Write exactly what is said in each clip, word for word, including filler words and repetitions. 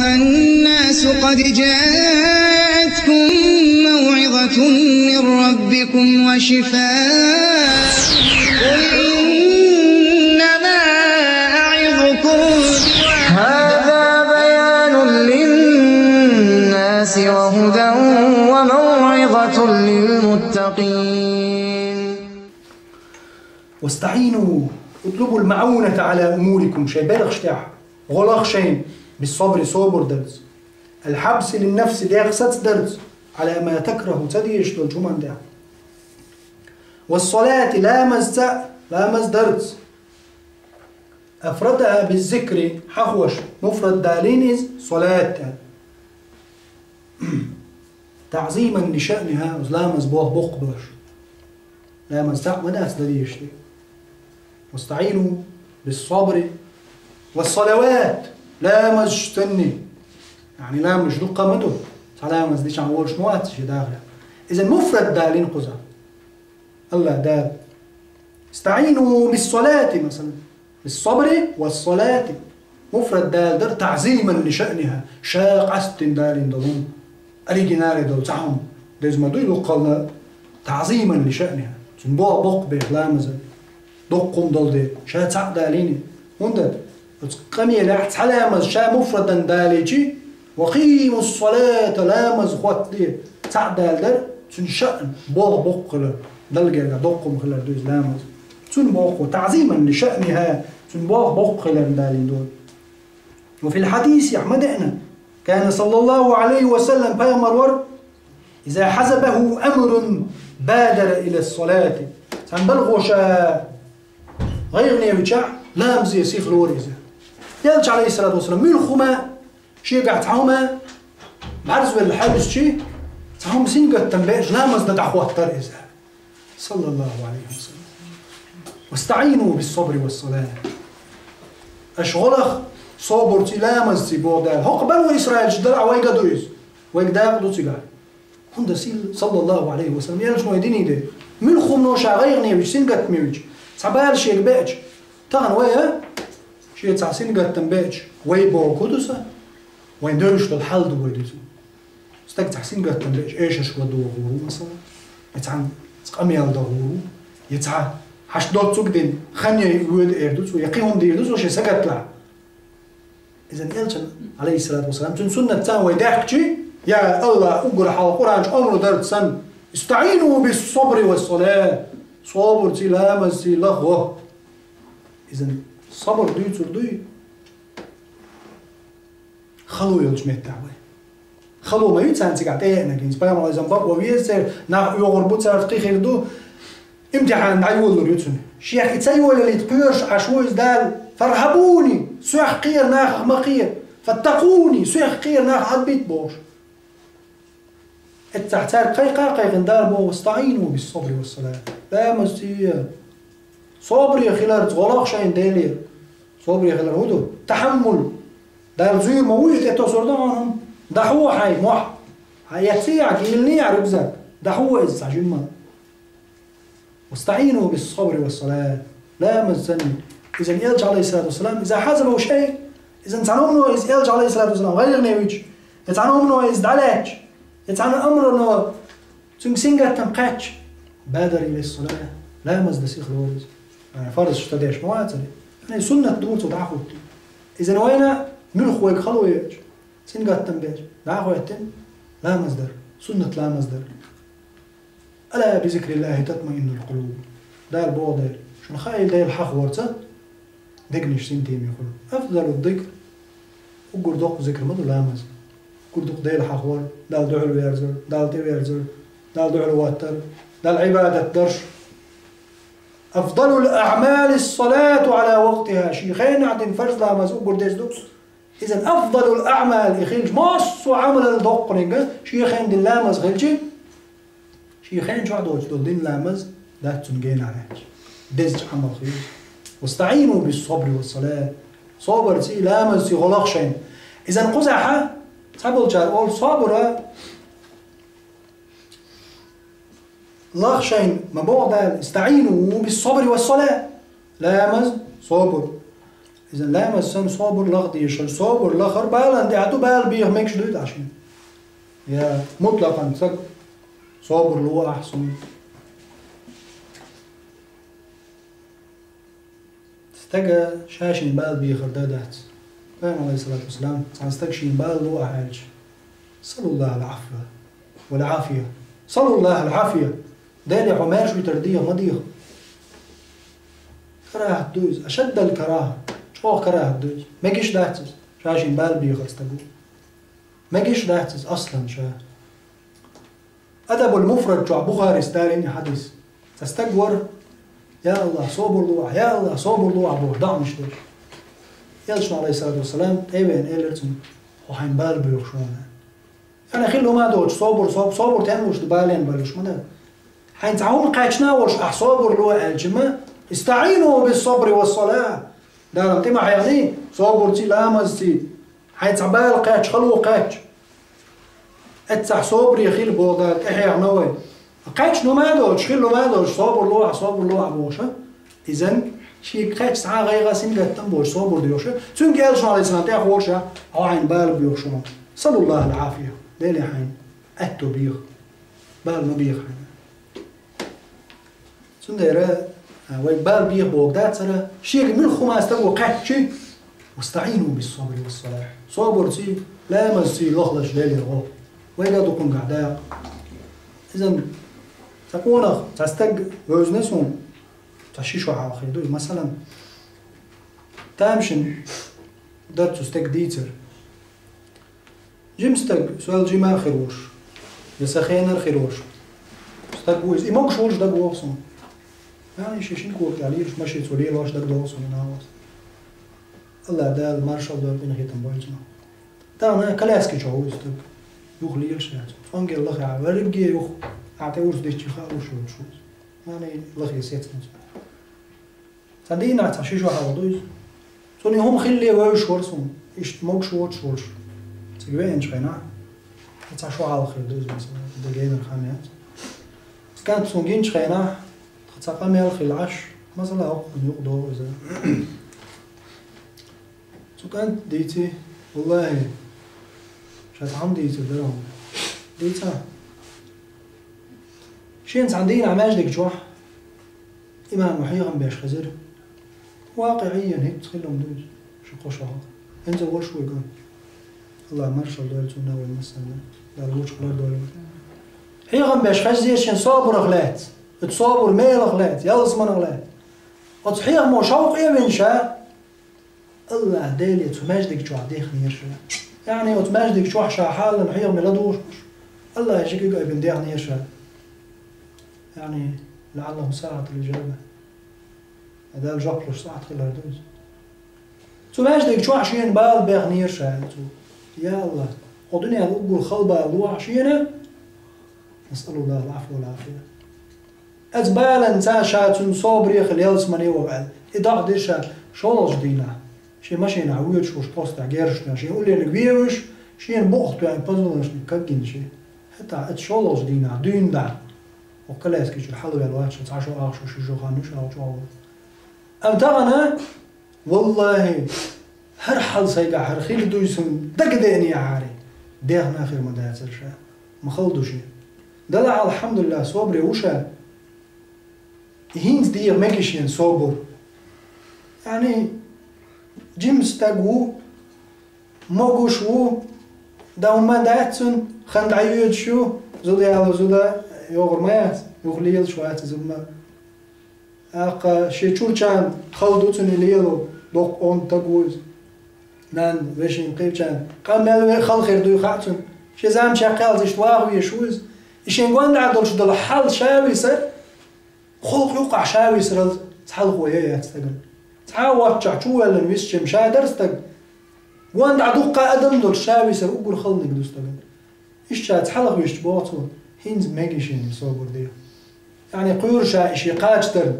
الناس قد جاءتكم موعظة من ربكم وشفاء. قل إنما أعظكم هذا بيان للناس وهدى وموعظة للمتقين. واستعينوا، اطلبوا المعونة على أموركم، шайн белхаш тӀехь гӀо лаха шайна, بالصبر, собар дарца, الحبس للنفس, дегӀ сацдарца, على ما تكره, ца дезаш долчу хӀуманна тӀехь, والصلاة, ламазца, ламаз дарца. أفردها بالذكر, хьахош, муфрад далийна иза, صلاة аьлла. تعظيما لشأنها, оцу ламазан болх боккха болуш. Ламаз цхьаъ ма дац дан дезаш дерг. واستعينوا بالصبر والصلوات, ламазаш санна. Яъни ламазаш дуккха ма ду. Цхьа ламаз дичахь волуш ма вац шен дахарехь. Иза муфрад далийна кхузахь АллахӀ Дала. استعينوا بالصلاة, масала. بالصبر والصلاة. Муфрад далар تعظيما لشأنها, ша къастдина далийна долу хӀума. Оригинале долу цхьа хӀума деза ма дуй дуккхална, تعظيما لشأنها. Цуьнан болх боккха беш ламазан. Доккха хӀума долу дела, ша цхьаъ далийна. ХӀунда? Оцу къамелехь цхьа ламаз ша муфрадан далийча, وأقيموا الصلاة, ламаз хоттаде, цхьаъ далар, цуьнан шаън, болх боккха хилар, Далла гергахь доккха хӀума хилар ду иза ламаз. Цуьнан болх бу, تعظيما لشأنها, цуьнан болх боккха хиларна далийна долу. وفي الحديث, ахь ма деана, كان صلى الله عليه وسلم, пайхамар вара, إذا حزبه أمر بادر إلى الصلاة. Цхьана балхо ша гӀайгӀане вичахь, ламазе сиха лора иза. Элча, عليه الصلاة والسلام, муьлхха хӀума шегахь цхьа хӀума бӀаьрзавелла хьаьвсича, цхьа хӀума сингаттам беача, ламаз дан дӀахӀоттара иза. صلى الله عليه وسلم. واستعينوا بالصبر والصلاة. Аша гӀо лаха собарций, ламазций, боху Дала. ХӀокху бану Исраилчу дара а вайга ду иза. Вайга дакъа ду цигахь. ХӀунда сил, صلى الله عليه وسلم, элчано вай диний де. Муьлхха хӀумано ша гӀайгӀане вича, сингаттаме вича, цхьа бала шега беача, тахана вай а, шен цхьа сингаттам беача, вай боху ду сан. Вайн девзаш долу хьал ду вай деза. Стаг цхьа сингаттам беача, эшарш ладогӀур ву, масала, я цхьаьна къамел догӀур ву, я цхьа хьашт доццуг дина, хан яй воьду эр ду цо, я кхин хӀума дийр ду цо шен сагатла. Иза элчан, عليه الصلاة والسلام, цуьнан суннат царна вай даьхкичи, я АллахӀ, уггар хьалха Къуръан чу омра дарца санна, استعينوا بالصبر والصلاة, собарций, ламазций лаха гӀо. Иза сабар дуьйцур дуй? Хало йолчу меттехь вай. Хало ма ю царна цигахь тӀееанарг, хӀинца пайхамар веза бакъо веза церан, нах оьгӀур бу царца, кхин хир ду, имтихьан дӀайолалур ю цуьнан. Шех и ца йолалийта кхоьруш Ӏаш ву иза Дала, فارهبوني, соьх кхера, нахах ма кхера, فاتقوني, соьх кхера, нах Ӏадбита бохуш. Эццахь цаьрга кхайкха а кхайкхина, Дала боху: واستعينوا بالصبر والصلاة. Ламазций, собаре хиларца гӀо лаха шайна Делера. Собаре хилар хӀун ду? Тахьаммул. Дала зуьйр ма вуй и тӀетосур ду хьуна. ДӀахьо хьайн мохь. Хьан эцций ахь, гийланий ахь рюкзак. ДӀахьо иза цхьа жимма. واستعينوا بالصبر والصلاة. Ламаз санна. Иза элча, عليه الصلاة والسلام, إذا حزبه شيء, иза цхьана хӀумано иза элча, عليه الصلاة والسلام, гӀайгӀане вича, я цхьана хӀумано иза дӀалаьттача, я цхьана амрано цуьнга сингаттам кхаьчча, بادر إلى الصلاة, ламаз дан сиха лора иза. Яъни фарз ца деш ма вацара. Яъни суннат ду цо дӀахӀутту. Иза вайна муьлхха вайга хало йоьдуш, сингаттам беш, дӀахӀоьттина ламаз дар, суннат ламаз дар. ألا بذكر الله تطمئن القلوب. Дала боху дела, шуна хаийла Дела хьахаварца дегнаш синтеме хуьлу. أفضل الذكر, уггар доккха зикр ма ду ламаз. Уггар дукха Дела хьахавар, Далла дуьхьал верзар, Далла тӀеверзар, Далла дуьхьал ваттар, Далла Ӏибадат дарш. أفضل الأعمال الصلاة على وقتها. Шен хенахь дина фарз ламаз уггар деза ду. Иза أفضل الأعمال, и хилча массо а Ӏамалал доккханиг, шен хенахь дина ламаз хилча, шен хен чохь доцуш долу дина ламаз дац цунна генахь лаьтташ. Дезачу Ӏамал хир. واستعينوا بالصبر والصلاة. Собарций, ламазций гӀо лаха шайна. Иза кхузахь цхьаболчара олу собар лаха шайна ма боху Дала: استعينوا بالصبر والصلاة. Ламаз, собар. Иза ламаз санна собар лаха дезаш, собар лахар баланна тӀехь ду, бала беха мегаш дуй тӀаккха шена? Я мутлакъан саг собар ло ахь суна? Стага ша шен бала бехар да дац. Пайхамар, алейхиссалату вассалам, цхьан стага шен бала ло ахь аьлча: «Салуллахал афва вал афия. Салуллахал афия». Деле хьо маьрша витар деха, ма деха. Карахат ду иза. Ашаддал караха. ЧӀогӀа карахат ду иза. Мегаш дац иза, ша шен бала бехар стага. Мегаш дац иза аслан ша. Адабул муфрад чохь Бухарис далийна и хьадис. Цхьа стаг вара: «Я Аллах, собар ло ахь, я Аллах, собар ло ахь», — бохуш, даӀваш деш. Элчано, алейхиссалату вассалам, тӀе а веана, элира цунна: «Хьо хьайн бала боьхуш ву хьуна». Яъни хила хӀума доцуш, собар, соб-, собар тен луш ду, бален балуш ма ду. Хьайн цхьа хӀума кхаьчна а волуш, ахь собар ло аьлча ма: «ИстаӀину бис-сабри вас-салат». Дала тӀе ма хьехний, собарций, ламазций. Хьайн цхьа бала кхаьчча, хало кхаьчча, эццахь собаре хила боху Дала тӀехьехна вай. Кхаьчна хӀума а доцуш, хила хӀума а доцуш, собар ло ахь, собар ло ахь бохуш а. Иза шега кхаьчча цхьа а гӀайгӀа, сингаттам боцуш, собар доьхуш а. Цуьнга элчано, алейхиссалам, тӀехволуш а: «Хьо хьайн бала боьхуш ву хьуна. Салуллахал афия. Деле хьайн аьтто беха. Бала ма беха хьайна». Цундела, а, вай бала беха боху дац хӀара, шега муьлхха хӀума стага кхаьчча: «ИстаӀину бис-сабри вас-салат». Собарций, ламазций лахлаш лелира гӀо. Вайга а ду кхуьнгахь дакъа. Иза цхьа къонах, цхьа стаг вевзина суна, цхьа ши шо хьалха хир ду иза, масалан, тамашийна дара цу стеган дийцар. Жима стаг, сол жима а хир волуш, я сан хенара хир волуш стаг ву иза. И могуш волуш дагавогӀу суна. Яъни шен шина кога тӀехь лелаш, машен цо лелош дагадогӀу суна, нахаца. Аллах Дала маршалла дойла, къинхетам бойла цунах. Тахана коляски чохь ву иза стаг. Юха лелаш яц. ЦӀонгел лахахь, верриге юха, ахьа тӀе урс деччий хаа луш йолуш ву иза. Яъни лахе сецна цо. Цхьана дийнахь цхьа ши шо хьалха ду иза. Цунна и хӀума хилале вевзаш вара суна, иштта могуш воцуш волуш. Цига веанчу хенахь, цхьа шо хьалха хир ду иза, масала, де генара хан яц. Скант суна гинчу хенахь, тхан цхьа къамел хилла Ӏаш, масала, хӀокхунна юкъа догӀу иза. Цу кӀанта дийци, валлахӀи, ша цхьа хӀума дийцар дара хьуна. Дийца. Шена цхьана дийнахь маьждиг чохь имамо хьехам беш хезира. ВакъиӀиййан хӀинца хилла ма ду иза, ши-кхо шо хьалха. ХӀинца а волуш ву и кӀант. Аллах маршалла дойла цунна а, вайн массарна а. Дала вочух лардойла. Хьехам беш хезира шен собарах лаьцна, оцу собар мелах лаьцна, ялсаманах лаьцна. Оцу хьехамо шовкъе а вина ша, Аллах Деле цу маьждиг чохь дехнера ша. Яъни оцу маьждиг чохь ша хьаллан хьехаме ладугӀуш, Аллах ши куьг айбина дехнера ша. Яъни, лаӀаллаху саӀатул иджаба. Дала жоп луш сахьт хилар ду иза. Цу маьждиг чохь шена бала бехнера ша цо. Я Аллах, хьо дуьненан уггар хала бала лохьа шена, насъалуллахал афва вал афия. Оцу баланца ша цуьнан собаре хила, ялсамане ву аьлла, и доӀа дира ша шолгӀачу дийнахь. Шен машенахь воьдуш волуш постехь герзаш тоьхна, шен уллерниг вевзаш, шена букъах тоьхна позвоночник кагйина шен. ХӀетахь оцу шолгӀачу дийнахь дуьйна дахьа, оха коляски чуьра хьалаваьлла вац ша, цхьа шо, ах шо, ши шо хан ю ша чӀогӀа. Амма тахана, валлахӀи, хӀара хьал сайгахь хӀара хилла дуй суна дагадеанехьара, дехна а хир ма дацара ша, ма хала ду шен. Делахь, алхьамдулиллахӀ, собаре ву ша. И хӀинца деха мегаш шена собар. Яъни, жима стаг ву, могуш ву, дан хӀума дац цуьнан, хан дӀайоьдуш ю, зуда яло зуда, йогӀур ма яц, юха лелаш вац иза хӀума. ТӀаккха шен чурчан хала ду цуьнан лело, доккха онда стаг ву иза. Нанна, вешин, кхечан къам мел ве-, хала хир дуй хаьа цуьнан. Шен зама чекхъялза иштта ваха везаш ву иза. И шен гонаха долуш долу хьал ша висар, халкъ юккъахь ша висаралц цхьалхо я яц стагана. Цхьа а воцчохь чу воьллина висча-м ша дара стаг. Гонаха дуккха адам долуш ша висар уггар халаниг ду стагана. Иштта ша цхьалха висча боху цо, хӀинца мегаш шена собар де. Яъни кхоьру ша и шен кхача дарна.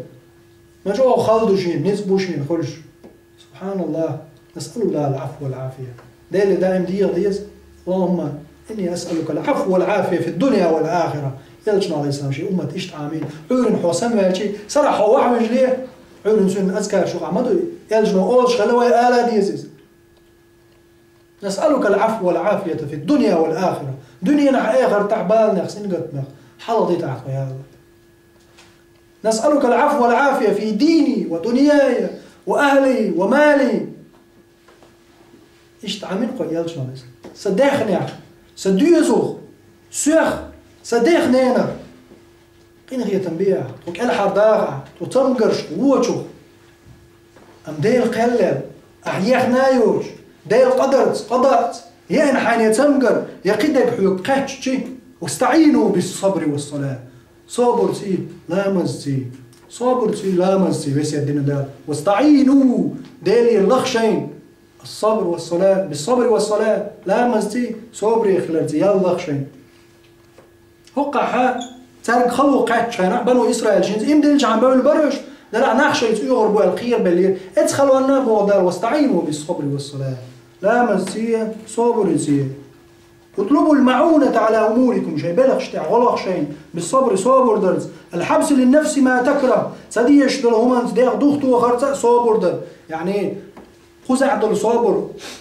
Ма чӀогӀа хала ду шена, ницкъ бу шена хуьлуш. СубхьаналлахӀ. НасъалуллахӀал Ӏафва вал Ӏафия. Деле даим деха деза. Аллахумма инни асъалукал Ӏафва вал Ӏафия фид дунья вал ахира. Элчано, алейхиссалам, шен уммат иштта Ӏамийна. Ӏуьйранна хьо самаваьлчи, сарахь хьо вахьа вижале, Ӏуьйранна цуьнан азкар шу къа ма дуй. Элчано олуш хилла, вай ала деза иза. نسألك العفو والعافية في الدنيا والآخرة. Дуьненахь, эхартахь баланех, сингаттамех хьалха дитахь тхо, я АллахӀ. نسألك العفو والعافية في ديني ودنياي وأهلي ومالي. Иштта Ӏамийна кхо элчано иза. Сан даьхнех, сан доьзалх, соьх, сан дех-ненах къинхетам бе ахь, тхо кӀелхьардахахь, тхо цамгарш вочух. Амма Дела кхел лел, ахь ехна а йоцуш, Делан къадарца, къадаъца, еана хьайна я цамгар, я кхидерг хьоьга кхаьччи, واستعينوا بالصبر والصلاة. Собарций, ламазций. Собарций, ламазций, весет дина Дала. واستعينوا, Делера лаха шайна. الصبر والصلاة، بالصبر والصلاة, ламазций, собаре хиларций, ял лаха шайна. ХӀокхахь цаьрга хало кхаьччу хенахь, бану Исраил шинца иман диллинчхьана бевлла бара уьш, делахь нах шайца оьгӀур бу аьлла кхерабеллера. Эцу халонна боху Дала: واستعينوا بالصبر والصلاة. Ламазций, собарций. اطلبوا المعونة على أموركم, шайн белхаш тӀехь гӀо лаха шайна, بالصبر, собар дарца, الحبس للنفس ما تكره, ца дезаш долу хӀуманца дегӀ духатохарца а собар дар. Яъни, кхузахь долу собар,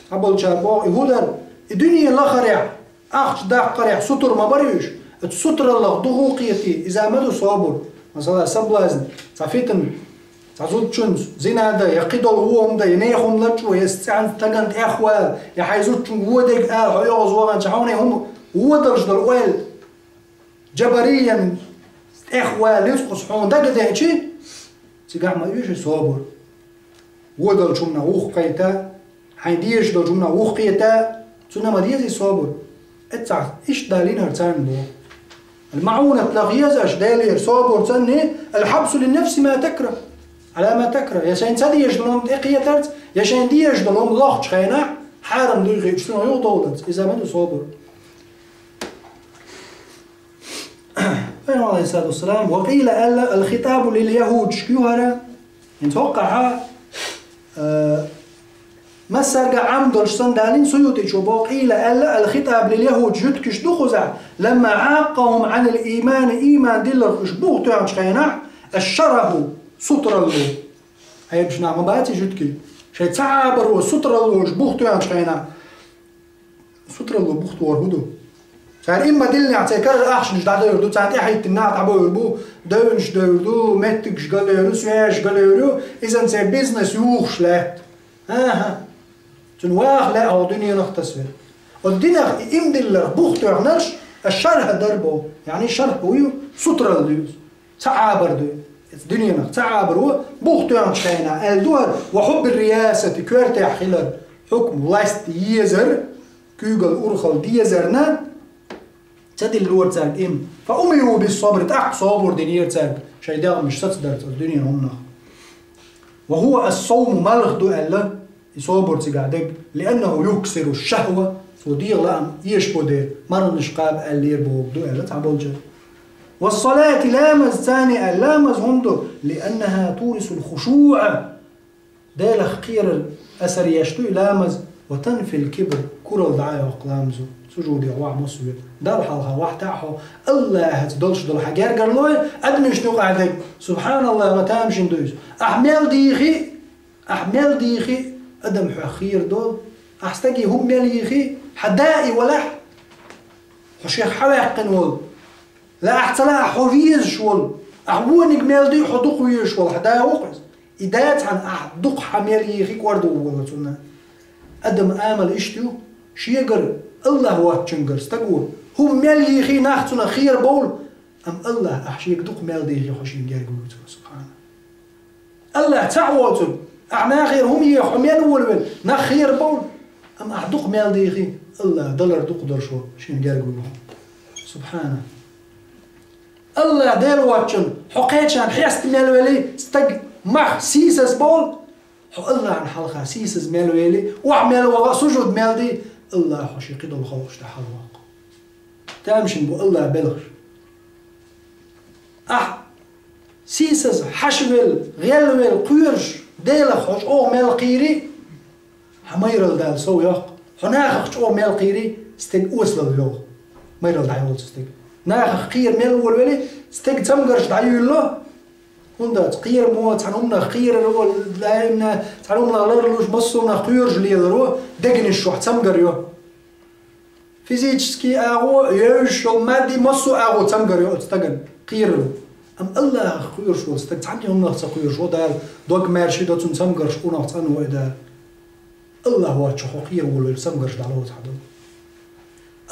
цхьаболчара боху, и хӀун дара? И дуьне лахарехь, ахча даккхарехь сутара ма бара уьш, оцу сутараллах духу кхетий, иза ма ду собар. Масала, соблазн, цхьа фитна, цхьа зудчуьнца зина дан, я кхидолу вон хӀума дан, я нехан хӀума лачкъо, я цӀенна стагана тӀехвала, я хьайн зудчуьнга вон дерг ала, хьо оьгӀазваханчохь хьуна и хӀума вон далуш долу ойла, джабариян тӀехвала ницкъаца хьуна дагадеъчи, цигахь ма оьшу собар. Вон далчу хӀуманах вухкхайта, хьайн дезаш долчу хӀуманах вухкхета, цунна ма дезий собар. Эццахь иштта далийна хӀара царна боху. Ал-маӀунат лаха еза аша Делера собар санна, الحبس للنفس ما تكره، على ما تكره. Я шайн ца дезаш долу хӀума тӀекхетарца, я шайн дезаш долу хӀума лохучу хенахь, хьарам дуй хиъча, цунах юхадовларца. Иза ма ду собар. Пайхамар, алейхиссалату вассалам, وقيل, аьлла, الخطاب لليهود, шуьга ю хӀара, хӀинца хӀокхахьа, а, массаьрга Ӏам долуш санна далийна Суютичо боху, وقيل, аьлла, الخطاب لليهود, жуьгтигаш ду кхузахь, لما عاقهم عن الإيمان, ийман дилларх уьш бух тоьхначу хенахь, الشره, сутаралло. Ӏебаш нах ма баций жуьгтий? Шайн ца Ӏабаро сутаралло уьш бух тоьхначу хенахь, сутаралло бух тохар хӀун ду? Цара иман диллинехь, церан карара ахчанаш дӀадевр ду, царна тӀехӀиттина нах дӀабевр бу, девнаш девр ду, меттигаш галевр ю, связаш галевр ю, изан церан бизнес юхуш лаьтта. ХӀан-хӀа. Цуьнан ваха лаьа хӀокху дуьненах тасавер. Оцу динах и иман дилларх бух тоьхнарш, аш шархӀа дар боху. Яъни шархӀ хӀун ю? Сутаралла ю иза. Ца Ӏабар ду. Иза дуьненах ца Ӏабаро бух тоьхначу хенахь аьлла ду хӀара: وحب الرياسة, коьртехь хилар, хьукм, власть езар, куьйгалла урхалла дезарна, ца диллора цаьрга иман. فأمروا بالصبر, тӀаккха собар динера цаьрга, шайн дегӀмаш сацадарца оцу дуьненан хӀуманах. وهو الصوم, малх ду аьлла, и собар цигахь дерг, لأنه يكسر الشهوة, цо дегӀан лаам эшабо дела, марханаш кхаба аьллера бохург ду аьлла цхьаболчара. والصلاة, ламаз царна аьлла, ламаз хӀунда ду? لأنها تورث الخشوع, Делах кхерар асар еш ду и ламаз, وتنفي الكبر, куралла дӀа а йоккху ламазо, сужудехь вахь массо а ве. Далла хьалха вахь таьӀа хьо, АллахӀаца долуш долу хьан гергарлой, адамашна юкъахь дерг. СубхьаналлахӀ, ма тамашийна ду иза. Ахь мел дийхи, ахь мел дийхи, адам хьох хийра до. Ахь стаге хӀума мел йийхи, хьан да и валахь, хьо шех хьан ваьккхина волу. Ла ахь ца лаахь, хьо везаш волу. Ахь вониг мел дий, хьо дукха везаш волу. Хьан да ву-кх иза? И да цхьаьна ахь дукха хьан мел йийхи кӀордо волу цунна. Адам амал иштта ю, шегара АллахӀ воцчуьнгара стаго хӀума мел йийхи, нах цунах хийра бовлу, амма АллахӀ ахь шега дукха мел дийхи, хьо шена герга вуьйцур, субхьана. АллахӀ цхьаъ воцург, ахь нахера хӀума йийхи, хьо мел волавелла, нах хийра бовлу, амма ахь дукха мел дийхи, АллахӀ далар дукха долуш ву, шена герга вуьйху. Субхьана. АллахӀ Дела воцчунна, хьо кхечарна хьеста мел велий, стаг мах сийсаз бовлу, хьо АллахӀна хьалха сийсаз мел велий, охьа мел ваха, сужуд мел дий, АллахӀ хьо шен кхидолу халкъаш тӀе хьалаваккха. Тамашийна бу АллахӀ белхаш. Ахь сийсаз хьаша велла, гӀелвелла, кхоьруш, Делах хьо чӀогӀа мел кхийри, хьан майралла Дала сов йоккху. Хьо нахах чӀогӀа мел кхийри, стеган осалалла йогӀу. Майралла дӀайоллу цу стеган. Нахах кхера мел волавелий, стеган цамгарш дӀаюьйлало, ХӀунда аьлча кхерам, цхьан хӀуманах кхерар, даимна цхьан хӀуманах ларлуш, массо а хӀуманах кхоьруш лелар, дегнаш чохь цамгар ю. Физически агӀо, йовзаш йолу мадди, массо а агӀо цамгар ю оцу стагана, кхерар. Амма Аллахах кхоьруш волу стаг цхьанна а хӀуманах ца кхоьруш ву Дала, дог маьрша до цуьнан, цамгарш къонах цӀанвойу Дала. Аллах воцчух хьо кхера волавелла, цамгарш дӀалоцу хьан ду.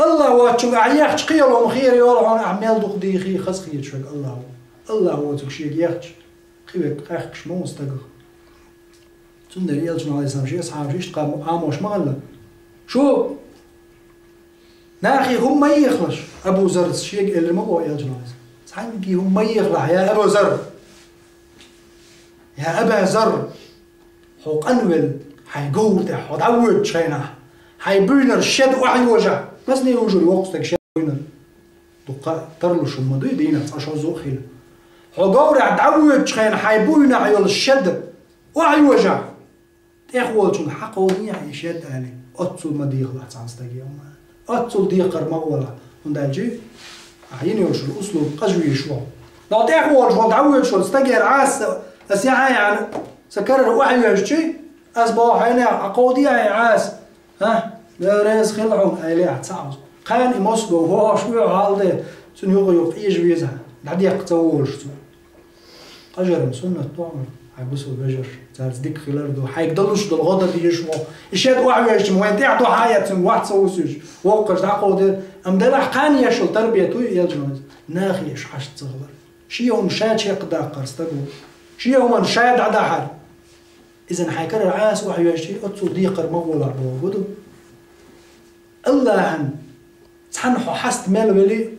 Аллах воцчуьнга ахь ехча кхин йолу хӀума хера йолу хьуна, ахь мел дукха дийхи, хаза хеташ верг Аллах ву. Аллах воцург шега ехча, кхин верг къаьхкаш ма ву стагах. Цундела Элчано, Ӏалайхиссалам, шен асхьабаш иштта кхаба Ӏамош ма хилла. Шу нахе хӀума ма ехалаш, Абу Заррас шега элира ма боху Элчано, Ӏалайхиссалам. Цхьаьнгге хӀума ма ехалахь, я Абу Зарр! Я Аба Зарр! Хьо къанвелла, хьайн говра тӀехь хьо дӀавоьдучу хенахь, хьайн буьйнара шед охьайожахь, масане вужур воккха стаг шед буьйнара. Дуккха а тарлуш хӀума ма дуй дийнахь цкъа шозза а хила. Хьо говрехь дӀавоьдучу хенахь хьайн буьйнахь йолу шед охьайожахь, тӀехволчунга хьакховдийхьа и шед аьлла, оццул ма дехалахь цхьана стаге хӀума. Оццул декхар ма гӀолахь, хӀунда аьлча ахь йина йолуш йолу услуг къажа везаш ву. Нагахь тӀехволуш волу дӀавоьдуш волу стагера Ӏаса аса яхьа яхьана, сан карара охьайоьжчи, ас боху хьайна, хьакховдийхьа и Ӏаса. ХӀа, Дела реза хила хьуна, аьлла, ахь ца Ӏовзу. Кхана и мосго хӀош вуьйхьа хьалде, цуьнан юкъа-юкъа Ӏийжа веза, дӀадеккха ца волуш цо. Къажаран суннат ду хьуна, хьайн бусалба вежарша, цаьрца дика хилар ду, хьайга далуш долу гӀо дан дезаш ву. И шед охьавоьжча, вайн тӀехь ду хьан а яц, цуьнга вац ца вусуьйтуш, воккхаш дӀакховдийла. Амма делахь кхана еш йолу тарбият вуй, Элчано, нахе еш хьашт ца хилар. Шен хӀума ша чекхдаккхар стаг ву. Шен хӀуманна ша дӀадахьар. Иза хьайн карара Ӏаса охьайоьжчи, оццул декхар ма гӀолахь бохург ду. Аллахьан цхьаьна хьо хьаста мел вели,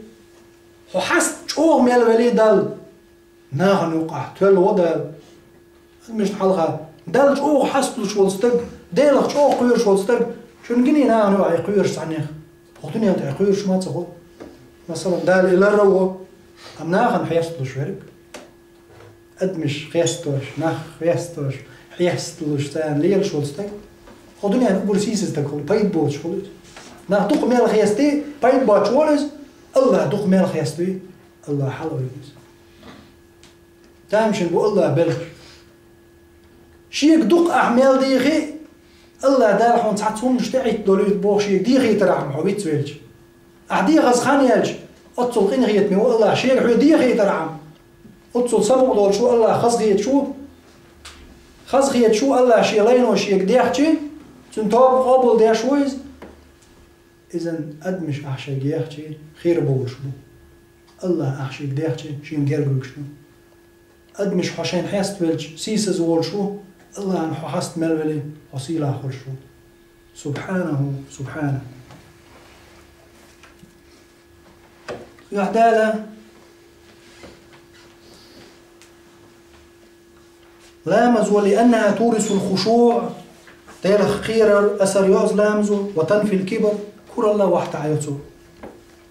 хьо хьаста чӀогӀа мел вели Далла, нахана юкъахь тоьлла гӀо Дала. Мишта хьалха, Далла чӀогӀа хьасталуш волу стаг, Делах чӀогӀа кхоьруш волу стаг, шуна гиний нахана юкъахь кхоьруш цхьаннех? ХӀокху дуьнен тӀехь кхоьруш ма ца хуьлу. Масала, Дала и ларра а ву, амма нахана хьесталуш верг. Адамаш хестош, нах хестош, хьесталуш царна лелаш волу стаг, хӀокху дуьненна уггар сийсаза стаг хуьлу, пайда боцуш хуьлу иза. Нах дукха мел хестий, пайда боцуш волу иза, Аллах дукха мел хестий, Аллах хьалавойту иза. Тамашийна бу Аллах белхаш. Шега дукха ахь мел дийхи, Аллах Дала хьуна цхьацца хӀуманаш тӀеӀиттадолуьйту боху шега дехийтархьама хьо вицвелча. Ахь дехаза хан яьлча, оццул къинхетаме ву Аллах шега хьоьга дехийтархьама. Оццул самукъадолуш ву Аллах, хазахеташ ву. Хазахеташ ву Аллах шен лайно шега дехчи, цуьнан тоба къобалдеш ву иза. Иза адамаш ахь шега ехчи, хер болуш бу. Аллах ахь шега дехчи, шена герга вуьгуш ду. Адамаш хьо шайна хьеставелча, сийсаза волуш ву, Аллахьан хьо хьаста мел вели, хьо сийлахь хуьлуш ву. Субхьанаху, субхьана. Юьхь Дала, ламаз ва лианнаха турисул хушуъ, Делах кхерар асар йо иза ламазо, ва танфил кибр, куралла вахьтахь йо цо.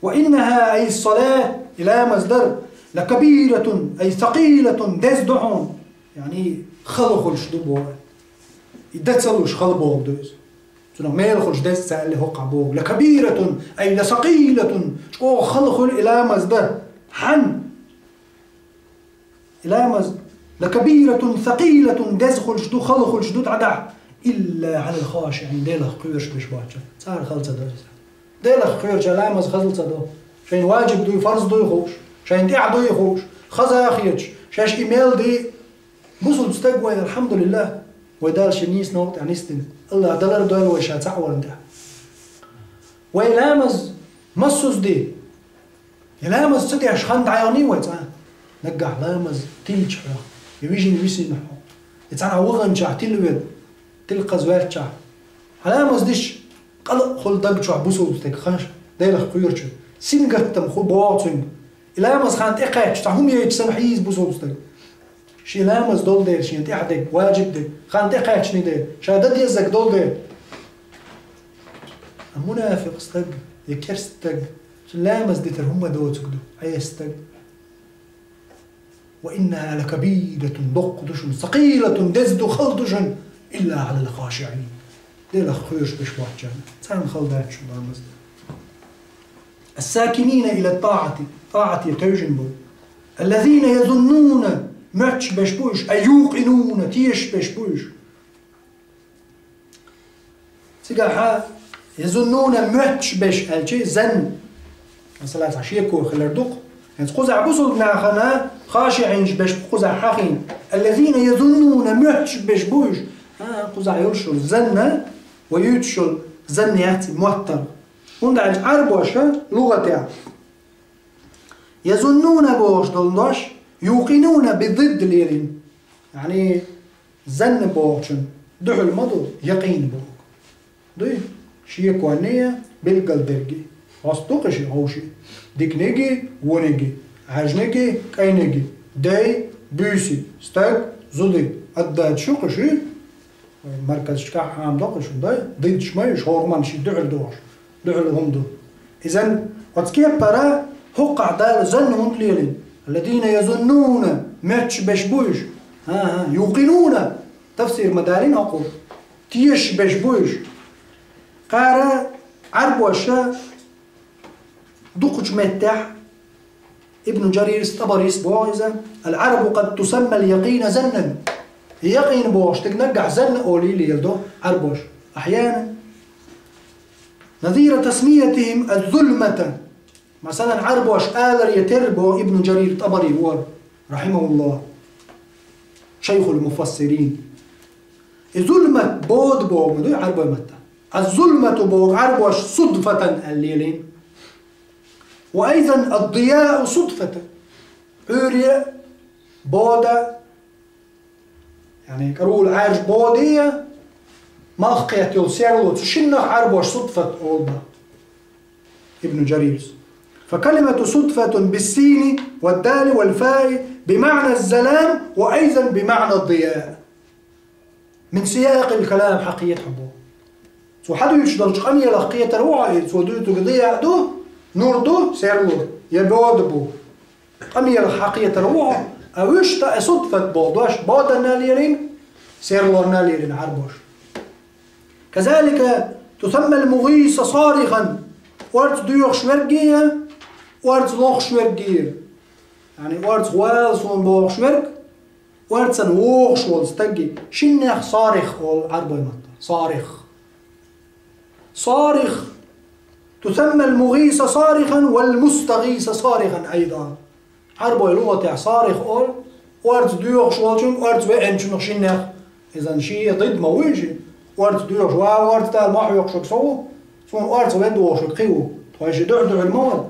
Ва иннаха, ай салат, и ламаз дар, лакабиратун, ай сакъилатун, деза ду хьуна. Яъни, хала хуьлуш ду боху. И дан ца луш хала боху ду иза. Цунах мела хуьлуш деза ца аьлли хӀокхахь боху. Лакабиратун, ай ласакъилатун, чӀогӀа хала хуьлу и ламаз дан. Хьан? И ламаз, лакабиратун сакъилатун, деза хуьлуш ду, хала хуьлуш ду дӀадахь, илла Ӏалал хашиӀин, Делах кхоьруш берш боцчу. Цара хала ца до иза. Делах кхоьручу ламаз хазал ца до. Шайна ваджиб дуй, фарз дуй хууш, шайна тӀехь дуй хууш, хаза а хеташ, шаьш и мел ди. Бусулба стаг вай, алхьамдулиллах, вай Дала шен нийса новкъа тӀехь нисдина. Аллах далар дойла вай ша цхьаъ варна тӀехь. Вай ламаз массуз ди. И ламаз ца деш хан дӀайогӀний вай цкъа? Наггахь ламаз тилча хьо, и вижина висина хьо, и цхьана ваханчохь тилла вед, тилкхаз ваьлччахь, хьан ламаз диш къала а хуьлу даг чохь бусулба стаг, ханаш Делах кхоьручун. Сингаттам ху богӀу цуьнга. И ламаз хан тӀекхаьчча, цхьа хӀума яйча санна хьийза бусулба стаг. Шен ламаз долу дела, шен тӀехь дерг, ваджиб дерг, хан тӀекхаьчний дела, ша дан деззарг долу дела. А мунафикъ стаг, я керста стаг, цуьнан ламаз дитар хӀумма доцург ду, Ӏеса стаг. Ва иннаха лакабиратун, доккха ду шуна, сакъилатун, деза ду, хала ду шуна, илла Ӏалал хашиӀин. Делах кхоьруш берш боцчарна. Царна хала дац шуна ламаз дан. Ас-сакинина ила тӀаӀати, тӀаӀате тевжина болу. Аллазина язуннуна моьттуш беш бу уьш, а юкъинуна, тешаш беш бу уьш. Цигахьа язуннуна моьттуш беш аьлча, занна. Масала, цхьа шеко хилар ду-кх. ХӀинца кхузахь бусулба нахана хашиӀинаш беш бу кхузахь хьахийна. Аллазина язуннуна моьттуш беш бу уьш. А, кхузахь йолуш йолу занна, ва юьйцуш йолу занна яц и моттаргӀа. ХӀунда аьлча Ӏарбоша лугӀатехь язуннуна бохуш долу дош, юкъинуна бидидд лелийна. Яъни, занна бохучун дуьхьал ма ду, якъин боху. Дуй? Шеконне а, билгалдерг а. Хьост ду-кх и ши ховший? Диканиг а, вониг а, Ӏаьржаниг а, кӀайниг а, дай, буьйса, стаг, зуда, аддача шу-кх и ши? Марказашкахь хьама доккхуш ду, дай? Диддаш ма ю уьш, хӀокху хӀуманна ши дуьхьал дохуш, дуьхьал хӀума ду. Изан оцу кепара хӀокхахь Дала занна хӀунда лелийна? Алладина язуннуна, моьттуш беш бу уьш. ХӀан-хӀа, юкъинуна, тафсир ма далийна хӀокхо. Тешаш беш бу уьш. Кхара Ӏарбоша дукхачу меттехь, Ибн Джарирс, ТӀабарис боху иза: «Ал-Ӏарабу къад тусамма ал-якъина заннан». Якъин бохуш дерг наггахь занна олий леладо Ӏарбош. Ахьяна. Назира тасмиятихим аз-зулмата. Масалан, Ӏарбош алар я терра боху Ибн Джарир ТӀабари вара, рахьимахуллах, шайхул муфассирин. И зулмат бода боху ма дуй Ӏарбой матта. Аз-зулмату боху Ӏарбош судфатан аьлла лелийна. Ва айзан ад-дияу судфатан. Ӏуьйре бода, яъни кӀарул Ӏаьржа боде, малх кхетта йолу серло, цу шиннах Ӏарбош судфат олу боху Ибн Джарирс. Фа калимату судфатун биссини ва дали вал фаи бимаъна залам ва айзан бимаъна дияа. Мин сиякъил калам хьан кхета хьо боху. Цо хьан дуьйцуш долчу къамелах кхетар ву хьо и, цо дуьйцург дияа ду, нур ду, серло, я бода бу. Къамелах хьан кхетар ву хьо, а вуьш та а судфат боху дош боданна лелийна, серлонна лелийна Ӏарбош. Казалика тусамма ал-мугӀиса сарихан, орца доьхуш верг а, орца лохуш верг а. Яъни орца вала суна бохуш верг, орцан вогӀуш волу стаге шиннех сарих олу Ӏарбой матта. Сарих. Сарих. Тусамма ал-мугӀиса сарихан вал мустагӀиса сарихан айдан. Ӏарбой лугӀатехь сарих олу, орца доьхуш волчунна, орца веанчунах шиннех. Изан шен дид ма вуй ши? Орца доьхуш, ва орца дала ма хьоькхуш верг со ву, суна орца ве дохуш верг кхин ву. Тхойши дуьхьа-дуьхьал ма вара.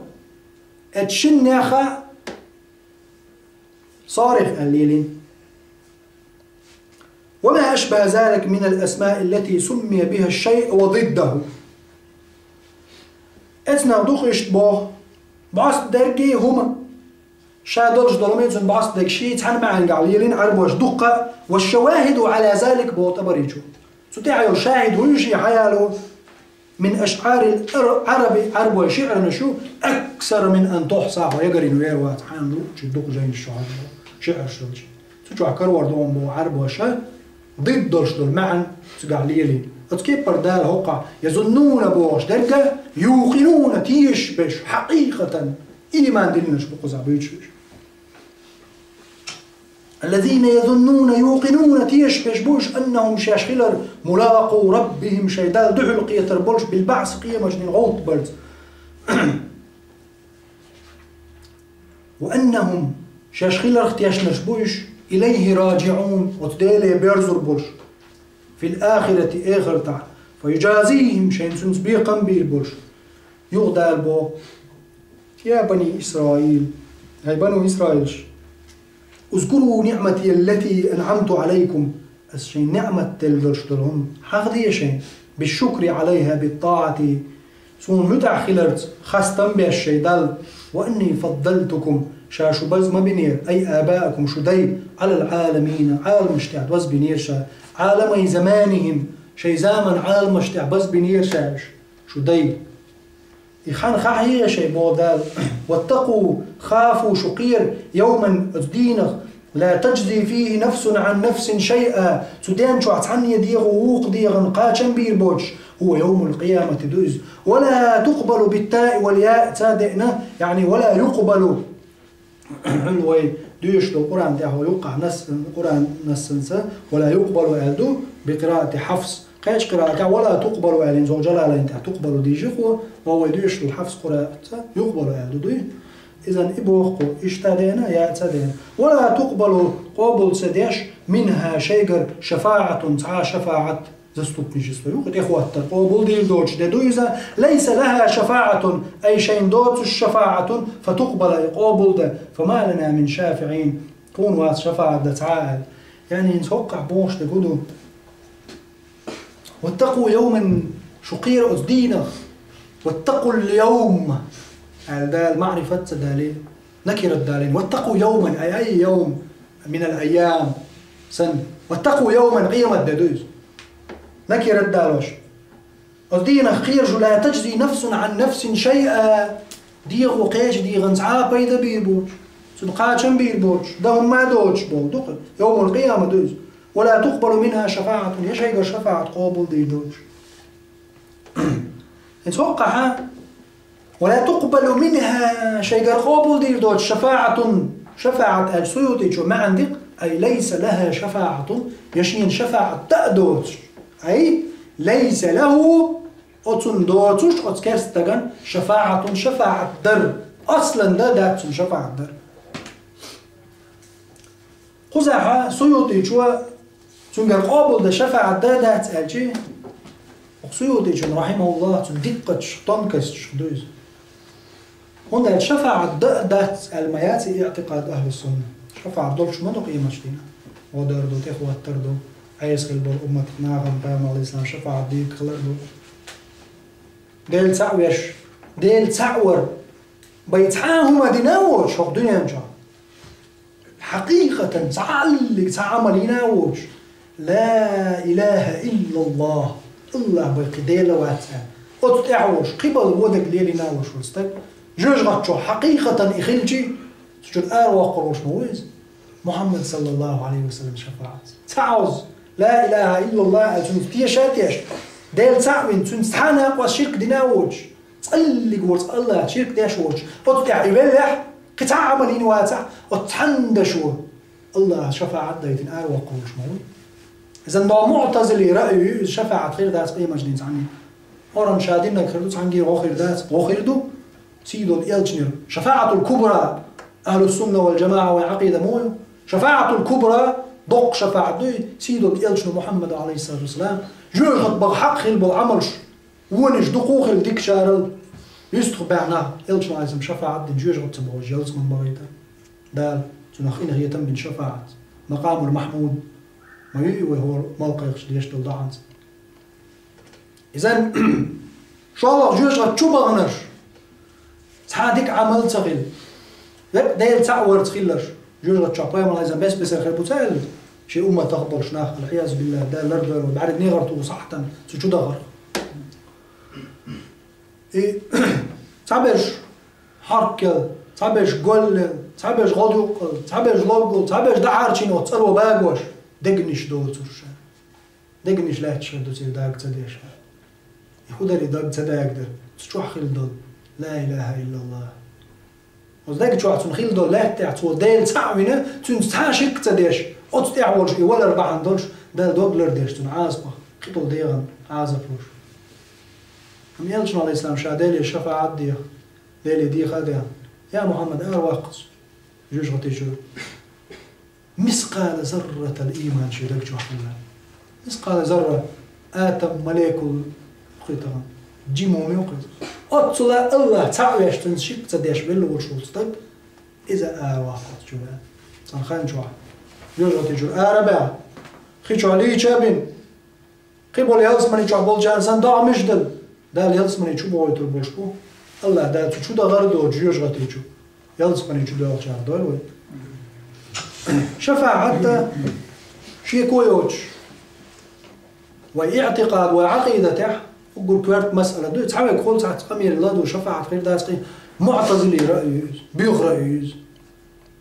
Эцу шиннеха сарих аьлла лелийна. Ва ма ашбаха залика мин ал-асмаи аллати суммия биха аш-шайъ ва диддаху. Эцнах ду-кх иштта боху, бӀоста дерг а хӀума, ша долуш долу хӀума, цунна бӀоста дерг шен цхьана маьӀнехь лелийна Ӏарбош дуккха а, ва шавахиду Ӏала залик боху ТӀабаричо. Цу тӀехь йолу шахӀид хӀун ю шен хьаяло? Мин ашъарил ар-, Ӏараби, Ӏарбой шиӀранаш ю, аксара мин ан тухьса, хьо ягарйина вер вац, хьан луучу дукха жайнаш чохь шиӀарш долчу. Цу чохь карор ду-кх боху Ӏарбоша, дид долуш долу маьӀна цигахь лелийна. Оцу кепара Дала хӀокхахь язуннуна бохуш дерг а, юкъинуна, тешаш беш, хьакъикъатан, ийман диллинарш бу кхузахь буьйцуш берш. Аллазина язуннуна, юкъинуна, тешаш берш бу уьш, аннахум, шаьш хилар, мулакъу раббихим, шайн Далла дуьхьал кхетар болуш, билбаъси, къематдийнан гӀовттабарца. Ва аннахум, шаьш хиларх тешнарш бу уьш, илайхи раджиӀун, оцу Деле боьрзур болуш, фил ахирати, эхартахь, фа юджазихим, шайна цуьнца бекхам бийр болуш. Юха Дала боху: «Я бани Исраил, хӀай бану Исраилш, узкуру ниъматия аллати анъамту Ӏалайкум, ас шайн ниъмат делла долуш долу хӀума хьахаде шайн, бишшукри Ӏалайха биттаӀати, суна муьтӀахь хиларца хастам беш шайн Далла, ва анни фаддалтукум, ша шу база ма бинера, ай абаакум, шу дай, Ӏалал Ӏаламина, Ӏаламаш тӀехь база бинера ша, Ӏаламай заманихим, шайн заман Ӏаламаш тӀехь база бинера ша уьш, шу дай». И хан хахье шайн боху Дала: «Ваттакъу, хафу, шу кхера, йовман, оцу дийнах, ла таджзи фихи нафсун Ӏан нафсин шайъа», цу ден чохь цхьанне дегӀо вукху дегӀан кхачам бийр боцуш, хӀува йовмул къиямати ду иза. «Ва ла тукъбалу», биттаи вал яи ца деъна, яъни «ва ла юкъбалу». Хьуна вай Доьшуш долу Къуръан тӀехь юккъахь нассан, Къуръан нассанца, «ولا يقبل» аьлла ду, بقراءة حفص. Кхечу къираатехь «ولا تقبل» аьлла, хӀинца хӀокху Джалалайн тӀехь «تقبل» дийши хьо, вай доьшуш долу Хьафс къираатца «يقبل» аьлла ду, дуй? Изан и боху кху, иштта дена, я ца дена. «ولا تقبل», къобал ца деш, «منها», шайгара, «شفاعة», цхьа а шафаӀат. Заступничество ю, тӀехӀоттар къобал дийр доцуш де ду иза, «ليس لها شفاعة», ай шайна доцуш шафаӀатун, «فتقبل», ай къобал де, «فما لنا من شافعين», тхуна вац шафаӀат дан цхьа а аьлла. Яъни хӀинца хӀокхахь бохуш дерг хӀун ду? «واتقوا يوما», шу кхера оцу дийнах, «واتقوا اليوم», аьлла Дала маӀрифат ца далийна. Накират далийна. «واتقوا يوما», ай, ай, йовм, минал айям. Сан. «واتقوا يوما», къемат де ду иза. Накират далош. Оцу дийнах кхера шу, «لا تجزي نفس عن نفس شيئا». ДегӀо кхечу дегӀан цхьа а пайда бийр боцуш. Цунна кхачам бийр боцуш. Дан хӀумма а доцуш болу дукха. Йовмул къияма ду иза. «ولا تقبل منها شفاعة», я шайгара шафаӀат къобал дийр доцуш. ХӀинца хӀокхахьа, «ولا تقبل منها», шайгара къобал дийр доцуш, «شفاعة», шафаӀат аьлча, Суютичо маьӀна дикъ, ай, «ليس لها شفاعة», я шена шафаӀат дан а доцуш, ай, «ليس له», оцунна доцуш, оцу керста стагана, «شفاعة», шафаӀат дар, аслан дан дац цунна шафаӀат дар. Кхузахьа Суютичо цуьнгара къобал дан шафаӀат дан дац аьлчи, оха Суютичун, рахьимахуллах, цуьнан диккъаташ, тонкосташ ду иза. ХӀунда аьлча шафаӀат дан а дац аьлла ма яц и иӀтикъад ахӀлу сунна. ШафаӀат долуш ма ду къематаш дийнахь. ГӀо дар ду, тӀехӀоттар ду, Ӏеса хила болу умматах нахана пайхамар алейхиссалам шафаӀат дийриг хилар ду. Дела цхьаъ веш, Дела цхьаъ вар, бай цхьа а хӀума дина а воцуш хӀокху дуьнен чохь. Хьакъикъатан цхьа а аллиг, цхьа а Ӏамал йина а воцуш, «لا إله إلا الله», Аллах бай кхин Дела вац аьлла. Оцу тӀехь волуш, кхин бала вон дерг лелийна а волуш волу стаг, жоьжахати чохь хьакъикъатан и хилчи, цу чуьра араваккхур волуш ма ву иза, Мухьаммад саллаллаху Ӏалайхи ва саллам шафаӀатца. Ца Ӏовза, «لا إله إلا الله» аьлла, цуьнца теша а теша, Дела цхьаъ вина, цуьнца цхьа а накъост ширк дина а воцуш, цхьа а аллиг воцу Аллах ширк деш воцуш, оцу тӀехь и веллехь, кхин цхьа а Ӏамал йина вацахь, оцу цхьанна дашо Аллаха шафаӀат дайтина араваккхур волуш ма ву. Иза нагахь муӀтазили раъй ю, иза шафаӀат хир дац къематдийнахь цхьанна. ХӀоранна ша динарг хир ду, цхьаьнгара гӀо хир дац, гӀо хир ду. Сийдолу элчанера. ШафаӀатул кубра, ахӀлу сунна вал джамаӀа вайн Ӏакъида ма ю. ШафаӀатул кубра, доккха шафаӀат ду и, сийдолу элчано Мухьаммада, алейхиссалату вассалам, жоьжахати баха хьакъ хила болу Ӏамалш. Вонаш дукха хила дикачарал, юьстах баьхна, элчано алейхиссалам шафаӀат дина жоьжахати ца бохуш, ялсамани бахийта. Дала цунах къинхетам бина шафаӀат. Макъамул Махьмуд. Ма ю и вай хӀора малкхайкхаш деш долу доӀанца. Изан, шолгӀа жоьжахати чу баханарш. Цхьа дика Ӏамал ца хила. Векъа Дела цхьаъ варца хиларш. Жоьжахати чохь пайхамар алейхиссалам бес-бесара хир бу ца аьлла? Шен умматах болуш нах, аль-Ӏиязу биллахӀ, Дала лардойла, бӀаьрга негӀар туху сахьтана, цу чу дахарх. И цхьаберш хьарккел, цхьаберш голлел, цхьаберш гӀодаюккъал, цхьаберш логгул, цхьаберш дӀахьарчийна оцу цӀаро багош, дегнаш доцурш. Дегнаш лаьтташ хир ду церан даг ца деш. И хӀун дара и даг ца дагадара? Цу чохь хила долу «Ла илаха иллаллах». Оцу даг чохь цунна хила долу лаьттахь цо Дела цхьаъ вина, цуьнца цхьа а ширк ца деш, оцу тӀехь волуш и валар бахьана долуш, Дала дог лардеш цунна Ӏазапах, кхин долу дегӀан Ӏазап луш. Амма элчано алейхиссалам ша Деле шафаӀат деха, Деле деха а деха: «Я Мухьаммад, ара ваккха цу жоьжахати чуьра». Мискъала зарратал ийман шен даг чохь хилла. Мискъала зарра, атом, молекула, кхетахана, жима хӀума ю кхуза. Оццула Аллах цхьаъ веш, цуьнца ширк ца деш велла волуш волу стаг, иза ара ваккха оцу чуьра. Цхьана хан чохь. Жоьжахати чуьра ара баьхна. Хи чохь лийча а бина. Кхин болу ялсамани чохь болчарна санна догӀмаш дала, Дала ялсамани чу бохуьйтур болуш бу. Аллах Дала цу чу дахар а доцу жоьжахати чу. Ялсамани чу доьлхучарах дойла вай. ШафаӀат шеко йоцуш. Вай иӀтикъад, вай Ӏакъидатехь уггар коьрта масъала ду. Цхьа вайга хуьлу цхьацца къамел ладу, шафаӀат хир дац кхин. МуӀтазили раъй ю иза, буьйха раъй ю иза.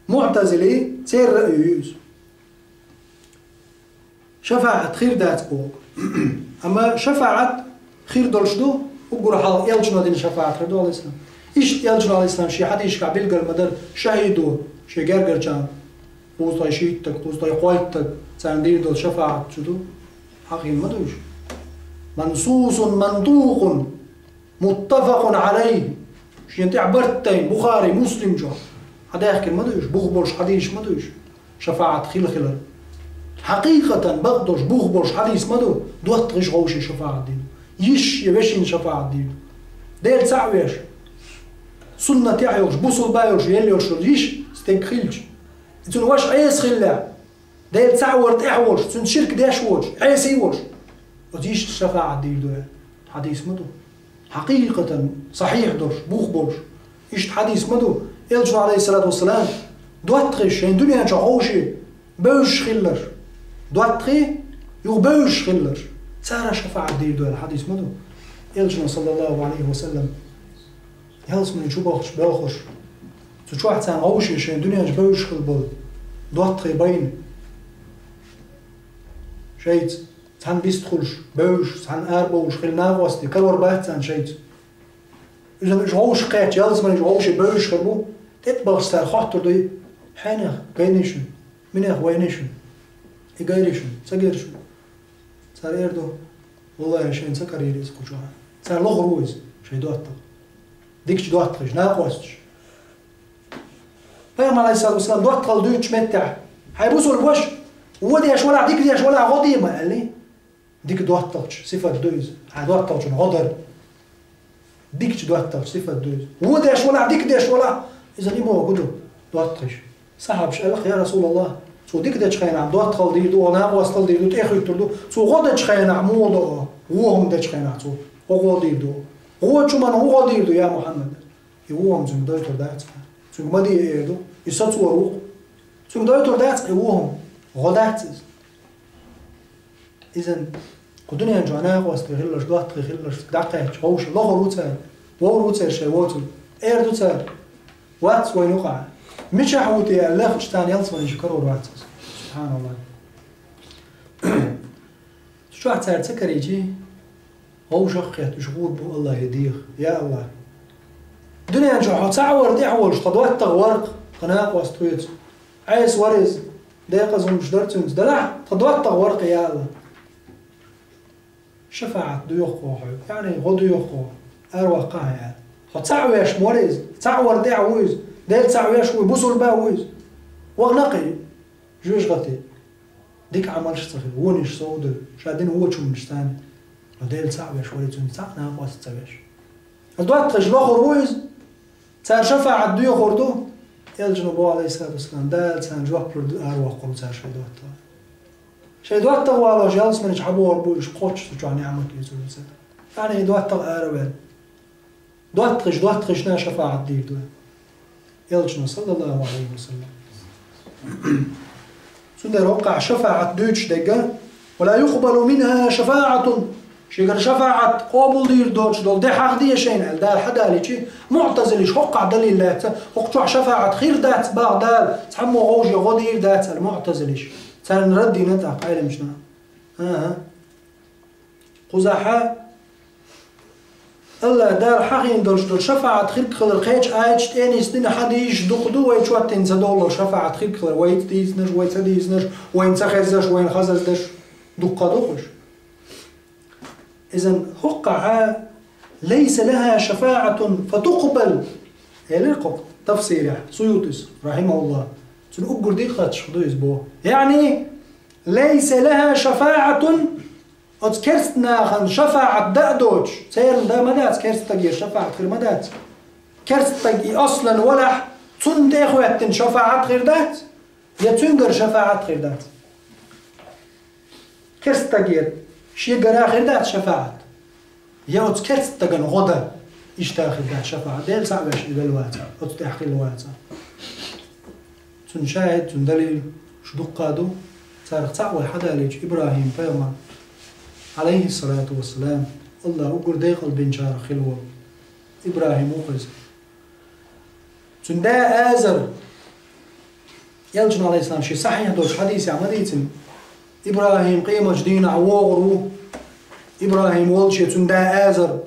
МуӀтазили, церан раъй ю иза. ШафаӀат хир дац боху. Амма шафаӀат хир долуш ду, уггар хьалха элчано дина шафаӀат хир ду, алейхиссалам. Иштта элчано, алейхиссалам, шен хьадисашкахь билгал ма дара, шахӀидо шен гергарчарна Кхузткъеи шийттаг, кхузткъеи кхойттаг, царна дийр дола шафаӀат чу ду. Хьахийна ма ду уж. Мансусун мантукъун, муттафакъун алейхи. Шен тӀехь барт тайна, Бухари, Муслим чу. Хьадаьхкина ма ду уж, бух болуш хьадисаш ма ду уж. ШафаӀат хила хилар. Хьакъикъатан бакъдолуш, бух болуш хьадис ма ду, доттагӀаш вовшийн шафаӀат дийр ду. Йиш я вешин шафаӀат дийр ду. Дела цхьаъ веш. Суннатехь йолуш, бусулба йолуш, елла йолуш йолу йиш стегга хилча. Цуьнан ваша Ӏеса хиллехь, Дела цхьаъ вар тӀехь волуш, цуьнца ширк деш воцуш, Ӏеса а волуш. Оцу йишта шафаӀат дийр ду аьлла. Хьадис ма ду. Хьакъикъатан сахьихь долуш, бух болуш. Иштта хьадис ма ду. Элчано, алейхиссалату вассалам, доттагӀаш шайн дуьнен чохь ховший, бевзаш хилларш. ДоттагӀий, юха бевзаш хилларш. Цара шафаӀат дийр ду аьлла хьадис ма ду. Элчано, саллаллаху алейхи ва саллам, ялсамани чу бахча боьлхуш, цу чохь царна вовший шайн дуьнен чу бевзаш хилла болу доттагӀий байна. Шайца цхьаьна вистхуьлуш, бевзаш, цхьаьна арабовлуш хилла накъостий, карор бац царна шайца. Иза уьш вовшах кхаьчча, ялсамани чу вовший бевзаш хир бу, тӀе а бахча цара хоттур ду: «Хьенех гайнай шуна? Минех вайнай шуна? И гайрий шуна? Ца гайра шуна?» Цара эр ду: «Валлахи, шайна ца карийра иза кху чохь». Цара лохур ву иза, шайн доттагӀа. Дикачу доттагӀаша, накъосташа. Пайхамар, алейхиссалату вассалам, доттагӀалла дуьйцучу меттехь: «Хьайн бусулба ваша, вон деш валахь, дика деш валахь, гӀо де ма», аьлла. Дика доттагӀчу сифат ду иза. Хьан доттагӀчун гӀо дар. Дикачу доттагӀчу сифат ду иза. Вон деш валахь, дика деш валахь, иза и боху ду доттагӀаш. Сахьабаш аьлла: «Я Расулаллах, цо дика дечу хенахь доттагӀалла дийр ду, накъосталла дийр ду, тӀехуьттур ду. Цо гӀо дечу хенахь муха до? Вон хӀума дечу хенахь цо гӀо дийр ду. ГӀо чу ма вон гӀо дийр ду, я Мухьаммад». И вон хӀума цуьнга дойтур дац. Цуьнга ма де эр ду. И сацор ву-кх. Цуьнга дойтур дац и вон хӀума. ГӀо дац иза. Иза кху дуьнен чохь накъостий хилларш, доттагӀий хилларш дӀакхаьчча, вовшийн лохур ву цара, вовр ву цара шайн воцург. Эр ду цара: «Вац вайн юкъахь». Мичахь ву те аьлла лехча, царна ялсамани чу карор вац иза. Субханаллах. Цу чохь цара ца карийчи, вовшах а кхетта, уьш гӀур бу Аллахе деха: «Я Аллах, дуьнен чохь хьо цхьаъ вар тӀехь волуш, тхан доттагӀа вар-кх, тхан накъост ву иза. Ӏеса вара иза, декъаза хӀумнаш дара цуьнца, делахь а тхан доттагӀа вар-кх, я Аллах. ШафаӀат доьху-кх хьо хьоьга, яъни гӀо доьху-кх хьо, араваккха хьайн», аьлла. Хьо цхьаъ веш вара иза, цхьаъ вар тӀехь ву иза, Дела цхьаъ веш ву, бусулба ву иза. Вахана-кх и жоьжахате. Дика Ӏамалш а ца хилла, вонаш сов а девлла, ша дина вочу хӀуманаш царна. Но Дела цхьаъ веш вара, цуьнца цхьаъ накъост ца веш. ТӀаккха доттагӀаш лохур ву иза, цара шафаӀат доьхур ду. Элчано боху, алейхиссалату вассалам, Дала царна жоп лур ду, аравоккхур ву цара шайн доттагӀа. Шайн доттагӀа валош ялсамани чу хьабогӀур бу уьш, кхоччуш цу чохь ниӀмат оьцур ду цара. Яъни и доттагӀа араваьлла. ДоттагӀаш доттагӀашна шафаӀат дийр ду. Элчано, саллаллаху алейхи ва саллям. Цундела хӀокхахь шафаӀат дуьйцуш дерг: «Ва ла юкъбалу минха шафаӀатун». Шегара шафаӀат къобалдийр доцуш долу де хьахдийша шайна аьлла, Дала хьадалийчи, муӀтазилаш хӀокхахь далил лаьцна, хӀокху чохь шафаӀат хир дац боху Дала, цхьаммо вовше гӀо дийр дац аьлла муӀтазилаш. Царна рад дина тӀаккха Ӏеламчу наха. ХӀан-хӀа. Кхузахь Аллах Дала хьахийна долуш долу шафаӀат хирг хилар кхечу аяташ тӀе нисдина, хьадисаш дукха ду, вай чоттийна ца довлу шафаӀат хирг хилар, вай ца дийцинарш, вай ца дийцинарш, вайна ца хезарш, вайна хазарш дерш дуккха ду-кх уьш. Изан хӀокхахь: «Лайса лаха шафаӀатун фатукъбал», элира кху тафсирехь Суютис, рахьимахуллах. Цуьнан уггар дикка хаттарш ду иза боху. Яъни: «Лайса лаха шафаӀатун», оцу керста нахана шафаӀат дан а доцуш, церан дан ма дац, керста стагера шафаӀат хир ма дац. Керста стаг и аслан валахь, цунна тӀе а хӀоьттина шафаӀат хир дац, я цуьнгара шафаӀат хир дац. Керста стагера, шегара хир дац шафаӀат. Я оцу керста стагана гӀо дан, иштта хир дац шафаӀат. Дела цхьаъ веш и велла вацахь, оцу тӀехь хилла вацахь. Цуьнан шахӀид, цуьнан далил уьш дуккха ду, царах цхьаъ вай хьадалийча, ИбрахӀим пайхамар, алейхиссалату вассалам, Аллах уггар декъалбинчарах хилла волу ИбрахӀим ву-кх иза. Цуьнан да Азар, Элчано, алейхиссалам, шен сахьихь долчу хьадисехь ма дийцина, ИбрахӀим къематчу дийнахь вогӀур ву, ИбрахӀим волче цуьнан да Азар.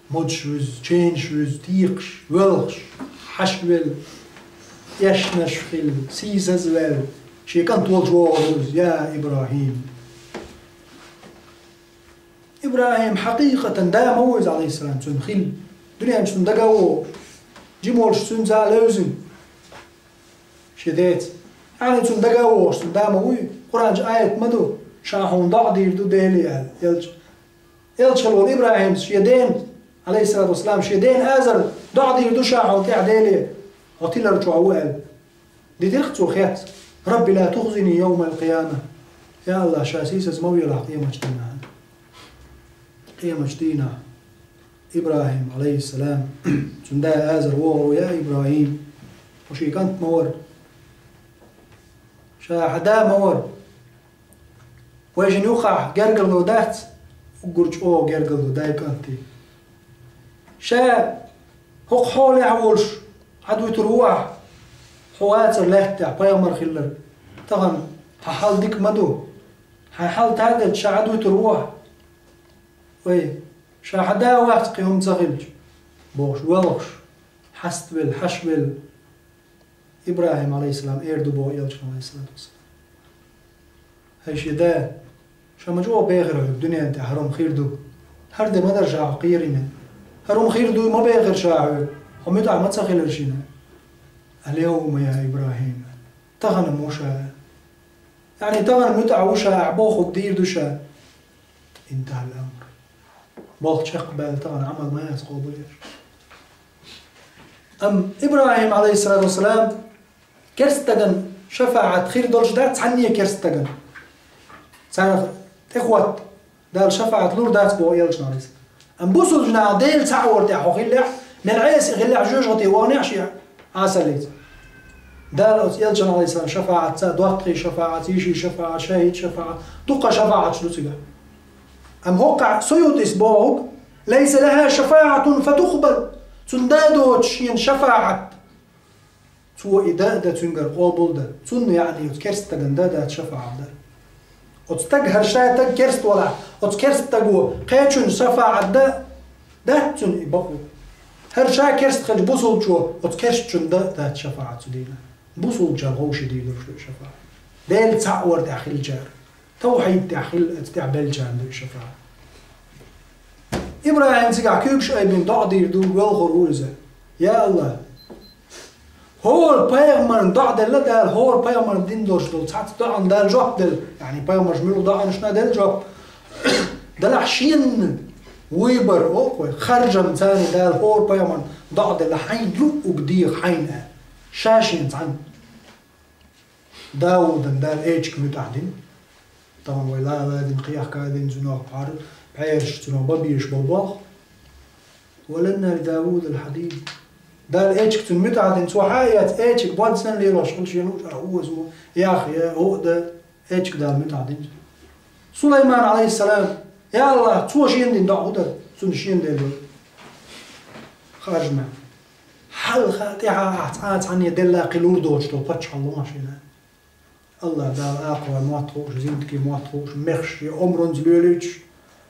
Модаш вуьзна, ченаш вуьзна, текхаш, воьлхуш, хьаша велла. эшнаш хилла, сийсазваьлла, шен кӀант волчу вогӀур ву иза: «Я ИбрахӀим». ИбрахӀим хьакъикъатан да ма ву иза, Ӏалайхиссалам, цуьнан хилла. Дуьнен чу цунна дага а вогӀуш, жима волуш цуьнца а левзина шен деца. Яъни цунна дага а вогӀуш, цунна да ма вуй, Къуръан чу аят ма ду, ша хьуна доӀа дийр ду Деле аьлла, элча. Элча хилла волу ИбрахӀимс шен дена, Ӏалайхиссалату вассалам, шен дена Азар доӀа дийр ду ша хьуна тӀехь Деле, хьо тилар чохь ву аьлла. Дитира-кх цо хец: «Рабби, ла тухзини йовмал къияма». Я АллахӀ, ша сийсаз ма велахь къематчу дийнахь. Къематчу дийнахь ИбрахӀим, Ӏалайхиссалам, цуьнан да Азар вогӀур ву: «Я ИбрахӀим, хьо шен кӀант ма вара. Ша хьан да ма вара. Вайшинна юккъехь гергарло дац, уггар чӀогӀа гергарло дай кӀанте. Ша хӀокху хьолехь а волуш, Ӏад вуьтур ву ахь, хьо вацара лаьттахь пайхамар хилларг. Тахана хьан хьал дика ма ду. Хьайн хьал таделча, ша Ӏад вуьтур ву ахь. Вай, ша хьан да вац кхин хӀума ца хилча», — бохуш, воьлхуш, хьаставелла, хьашвелла, ИбрахӀим, Ӏалайхиссалам, эр ду боху элчано, Ӏалайхиссалату вассалам: «ХӀай шен да, ша ма чӀогӀа бехира хьоьга дуьнен тӀехь хӀара хӀума хир ду. ХӀара де ма дара ша хьо кхерийна. ХӀара хӀума хир дуй ма бехира ша хьоьга, хьо муьтӀахь ма ца хилира шена. Ал-йовма я ИбрахӀим, тахана ма ву ша. Яъни тахана муьтӀахь ву ша, ахь бохург дийр ду ша». Интахьал амр. Болх чекхбаьлла, тахана Ӏамал ма яц къобалъеш. Амма ИбрахӀим, Ӏалайхиссалату вассалам, керста стагана шафаӀат хир долуш дац цхьанне а керста стагана. Царах тӀехӀотта Дала шафаӀат лур дац боху элчано, Ӏалайхиссалам. Амма бусулба наха Дела цхьаъ вара тӀехь хьо хиллехь, мел Ӏеса хиллехь, жоьжахате ваханехь шен Ӏасаллица. Дала оцу элчан, Ӏалайхиссалам, шафаӀатца, доттагӀий шафаӀатца, йиший шафаӀат, шахӀид шафаӀат, дуккха шафаӀаташ ду цигахь. Амма хӀокхахь Суютис бохург: «Лайса лаха шафаӀатун фатухбал». Цунна дан доцуш шена шафаӀат. Цо и дан а дан, цуьнгара къобал дан. Цунна, яъни, оцу керста стагана дан а дац шафаӀат дан. Оцу стаг, хӀара ша стаг керста валахь, оцу керста стаго кхечунна шафаӀат дан а дац цунна и бакъо. ХӀара ша керста хилча бусулбачо оцу керстачунна дан а дац шафаӀат цу дийнахь. Бусулбачарна вовшийн дийр долуш ду и шафаӀат. Дела цхьаъ вара тӀехь хиллачара. Тавхьид тӀехь хилла, оцу тӀехь беллачарна ду и шафаӀат. ИбрахӀим цигахь куьйгаш айбина доӀа дийр ду, воьлхур ву иза: «Я АллахӀ, хӀора пайхамарна доӀа делла Дала, хӀора пайхамарна дина долуш долу цхьацца доӀанна Дала жоп делла». Яъни пайхамарша муьлха доӀанашна делла жоп. Делахь шена вуй бара, о, вай, харжам царна Дала хӀора пайхамарна доӀа делла, хьайн луъург деха хьайна аьлла. Ша шена цхьаьна. Даудан Дала эчиг муьтӀахь дина. Тахана вай ла а ладина, кхехка а дина, цунах пхьар, пхьераш, цунах бан безаш болу болх. «Ва аланна ли Дауда ал-хьадид». Дала эчиг цунна муьтӀахь дина, цо хьа а эцна, эчиг бод санна лелош хилла шен лууш, а, озо, ях, я, о, да, эчиг Дала муьтӀахь дина. Сулайман, Ӏалайхиссалам, я АллахӀ, цо шена дина доӀа хӀун дара? Цунна шена делла. Харжамехь. Хьалха тӀаьхьа ахь цхьа а цхьанне делла кхин лур доцуш долу паччахьалла ло шена. АллахӀ Дала акхавар мотт хууш, зинтаке мотт хууш, мехаш я омранца лоьлуьйтуш,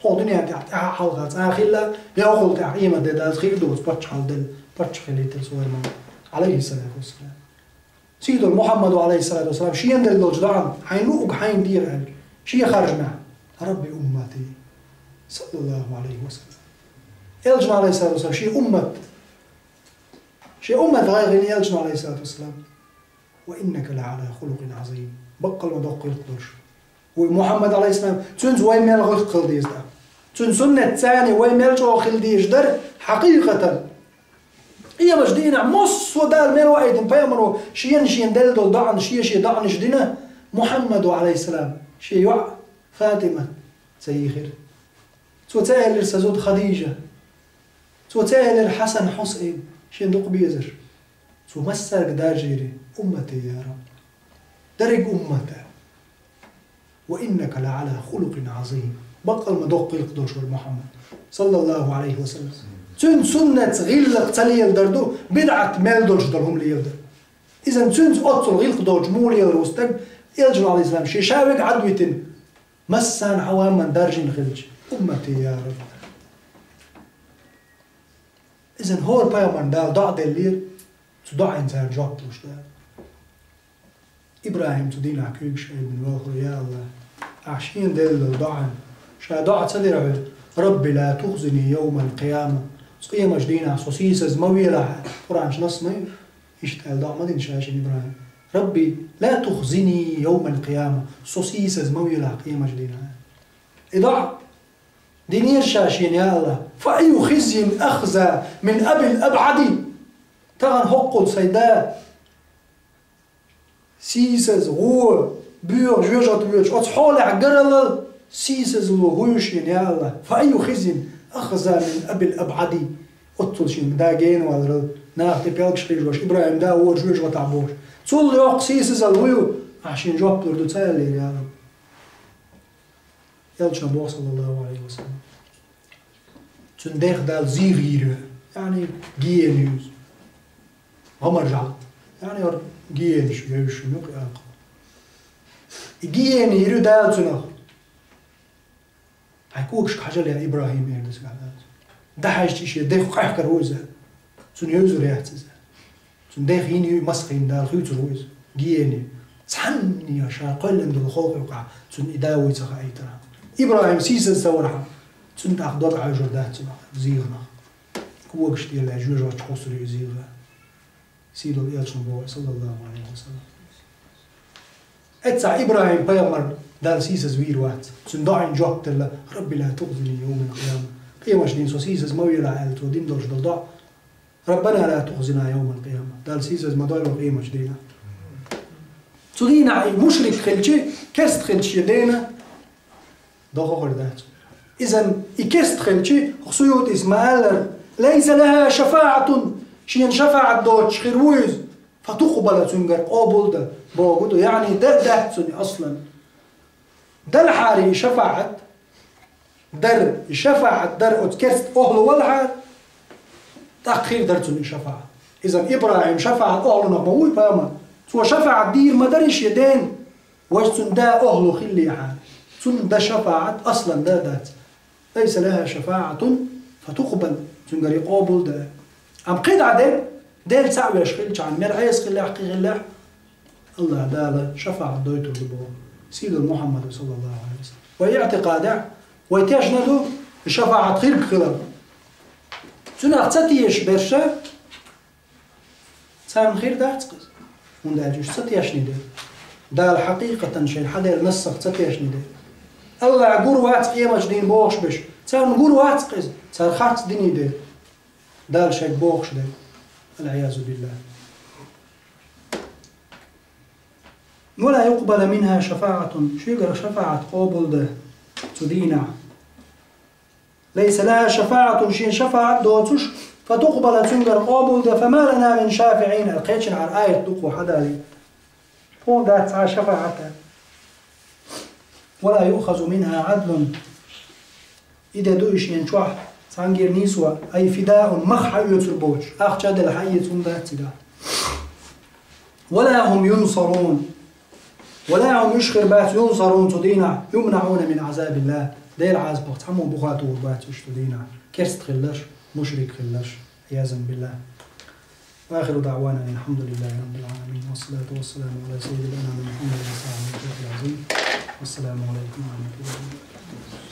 хӀокху дуьнен тӀехь тӀаьхьа хьалха цкъа а хилла, я хӀокхул тӀехь къемат де Дала хир доцу паччахьалла делла, паччахь хилийтина Сулайман, Ӏалайхиссалату вассалам. Сийдолу Мухьаммадо, Ӏалайхиссалату вассалам, шена делла долчу доӀан, хьайн луъург хьайна деха аьлла, шен харжамехь: «Рабби уммати», саллаллаху Ӏалайхи ва саллам. Элчано, Ӏалайхиссалату вассалам, шен уммат, шен уммат гӀайгӀина Элчано, Ӏалайхиссалату вассалам. «Ва иннака ла Ӏала хулукъин Ӏазим». Баккъал ма доккха гӀиллакх долуш ву и Мухьаммад, Ӏалайхиссалам, цуьнца вай мел гӀиллакх хила деза тӀаккха. Цуьнан суннатца царна вай мел чӀогӀа хила дезаш дара, хьакъикъатан. Къематчу дийнахь массо а Дала мел ваийтина пайхамаро шена-шена делла долу доӀанаш, шен-шен доӀанаш дина, Мухьаммадо, Ӏалайхиссалам, шен йоӀ ФатӀимат ца йийхира. Цо ца элира: «Сан зуда Хадижа». Цо ца элира: «Хьасан, Хьусайн, шен дукха безарш». Цо массаьрга даржийра: «Уммати, я Рабб». Дерриг уммата. «Ва иннака ла Ӏала хулукъин Ӏазим». Баккъал ма доккха гӀиллакх долуш вара Мухьаммад, саллаллаху Ӏалайхи ва саллам. Цуьнан суннатца гӀиллакх ца леладар ду, бидӀат мел долуш долу хӀума леладар. Иза цуьнца оццул гӀиллакх долчу муха лелар ву стаг, Элчано, Ӏалайхиссалам, шен ша верг Ӏадвитина, массарна хьа вамман даржийна хилча: «Уммати, я Рабб». Иза хӀора пайхамарна Дала доӀа деллера, цу доӀанна цара жоп луш дара. ИбрахӀим цу дийнахь куьйгаш айбина валхара: «Я АллахӀ, ахь шена делла доӀа». Ша доӀа ца дира хьуна: «Рабби, ла тухзини йовмал къияма». Цу къемаш дийнахь со сийсаз ма велахь. Къуръан чу насс ма ю. Иштта аьлла доӀа ма дина ша шена ИбрахӀима: «Рабби, ла тухзини йовмал къияма». Со сийсаз ма велахь къемаш дийнахь. И доӀа динера ша шена, я АллахӀ. «Фа айю хизйин ахза мин абил абъади». Тахана хӀоккхул сайн да сийсаз, гӀо, боьха жоьжахати воьдуш, оцу хьолехь гаралла сийсазло хӀу ю шена, я АллахӀ. «Фа айю хизйин ахза мин абил абъади». Оццул шен да гена валарал, наха тӀе пӀелгаш хьийжош, ИбрахӀим да вора жоьжахатахь бохуш. Цул йоккха сийсазалла хӀу ю, ахь шена жоп лур ду ца аьллера, я АллахӀ. Элчано боху, саллаллаху Ӏалайхи ва саллам: «Цуьнан дех Дала зийгӀа йийр ю». Яъни гиена ю иза. ГӀомар жӀал. Яъни хӀара гиенаш вевзаш ю кхин а кхо. И гиена йийр ю Дала цунах. Хьайн когашка хьажал, я ИбрахӀим, эр ду цигахь Дала. ДӀахьаьжча, и шен дех къахкар ву иза. Цунна евзар яц иза. Цуьнан дех йина ю, масха йина, Дала хуьйцур ву иза. Гиена ю. Цхьанне а ша кхоьллина долу халкъ юкъахь цунна и да вуй ца хаийтархьама. ИбрахӀим сийсаз ца вархьама, цуьнан тӀаккха дог Ӏаьвжур дац цунах, зийгӀанах. Когаш тӀера лаьцна жоьжахати чу кхуссур ю и зийгӀа. Сийлахь Элчано боху, саллаллаху Ӏалайхи ва саллам. Эццахь ИбрахӀим-пайхамар Далла сийсаз вийр вац. Цуьнан доӀина жоп делла: «Рабби, ла тухзини йовмал къияма». Къемаш дийнахь со сийсаз ма велахь аьлла, цо дина долуш долу доӀа. «Раббана, ла тухзина йовмал къияма». Далла сийсаз ма дойла къемаш дийнахь. Цу дийнахь и мушрик хилчи, керст хилчи шен дена, дохахур дац. Изан и керст хилчи, хӀокху Суютис ма-аллара: «Лайса лаха шафаӀатун», шена шафаӀат доцуш хир ву иза, «фатукъбала», цуьнгара къобал дан, боху ду, яъни дан дац цунна аслан. Далхьара и шафаӀат дар, и шафаӀат дар оцу керст охьлу валахьара, тӀаккха хир дара цунна и шафаӀат. Изан ИбрахӀим шафаӀат охьлунах ма вуй, пама. Цо шафаӀат дийр ма дарий шен дена. Важа цуьнан да охьлу хиллехьара, цуьнан дан шафаӀат аслан дан дац. «Лайса лаха шафаӀатун фатукъбал», цуьнгара и къобал дан. Амма кхидӀа дерг, Дела цхьаъ веш хилчахьана, мел Ӏеса хиллехь, кхин хиллехь, АллахӀ Дала шафаӀат дойтур ду боху сийлахь Мухьаммада, саллаллаху Ӏалайхи ва саллам. Вай иӀтикъадехь, вай тешна ду и шафаӀат хирг хилар. Цунах ца тешаш берш, царна хир дац-кх иза, хӀунда аьлча уьш ца тешний дела. Дала хьакъикъатан шайна хьаделла нассах ца тешний дела. АллахӀ гур вац къемаш дийна бохуш берш, царна гур вац-кх иза, цара харц диний дела. Дала шайга бохуш дела. Ал-Ӏиязу биллахӀ. «Ва ла юкъбала минха шафаӀатун», шуьгара шафаӀат къобал дан цу дийнахь. «Лайса лаха шафаӀатун», шен шафаӀат доцуш, «фатукъбала», цуьнгара къобал дан, «фама лана мин шафиӀин», аьлла кхечанхьара аят ду кху хьадалийна. Тхуна дац цхьа шафаӀат. «Ва ла юъхазу минха Ӏадлун». И де ду и шен чохь, цхьаьнгара нийсо, ай фидаун, мах хьаоьцур боцуш, ахча а делла хьаэца хӀума дац цигахь. «Ва ла хӀум юнсарун». «Ва ла хӀум», уьш хир бац, «юнсарун», цу дийнахь, «юмнаӀуна мин Ӏазабиллахь», Делан Ӏазапах цхьаммо буха тухур бац уьш цу дийнахь, керст хилларш, мушрик хилларш, Ӏиязан биллахӀ. Ва ахиру даӀвана анил хьамдулиллахӀи раббил Ӏаламин. Вассалату вассаламу Ӏала саййидил анами Мухьаммадин ва Ӏала алихи ва сахьбихи ажмаӀин. Вассаламу Ӏалайкум ва рахьматуллахӀи ва баракатухӀ.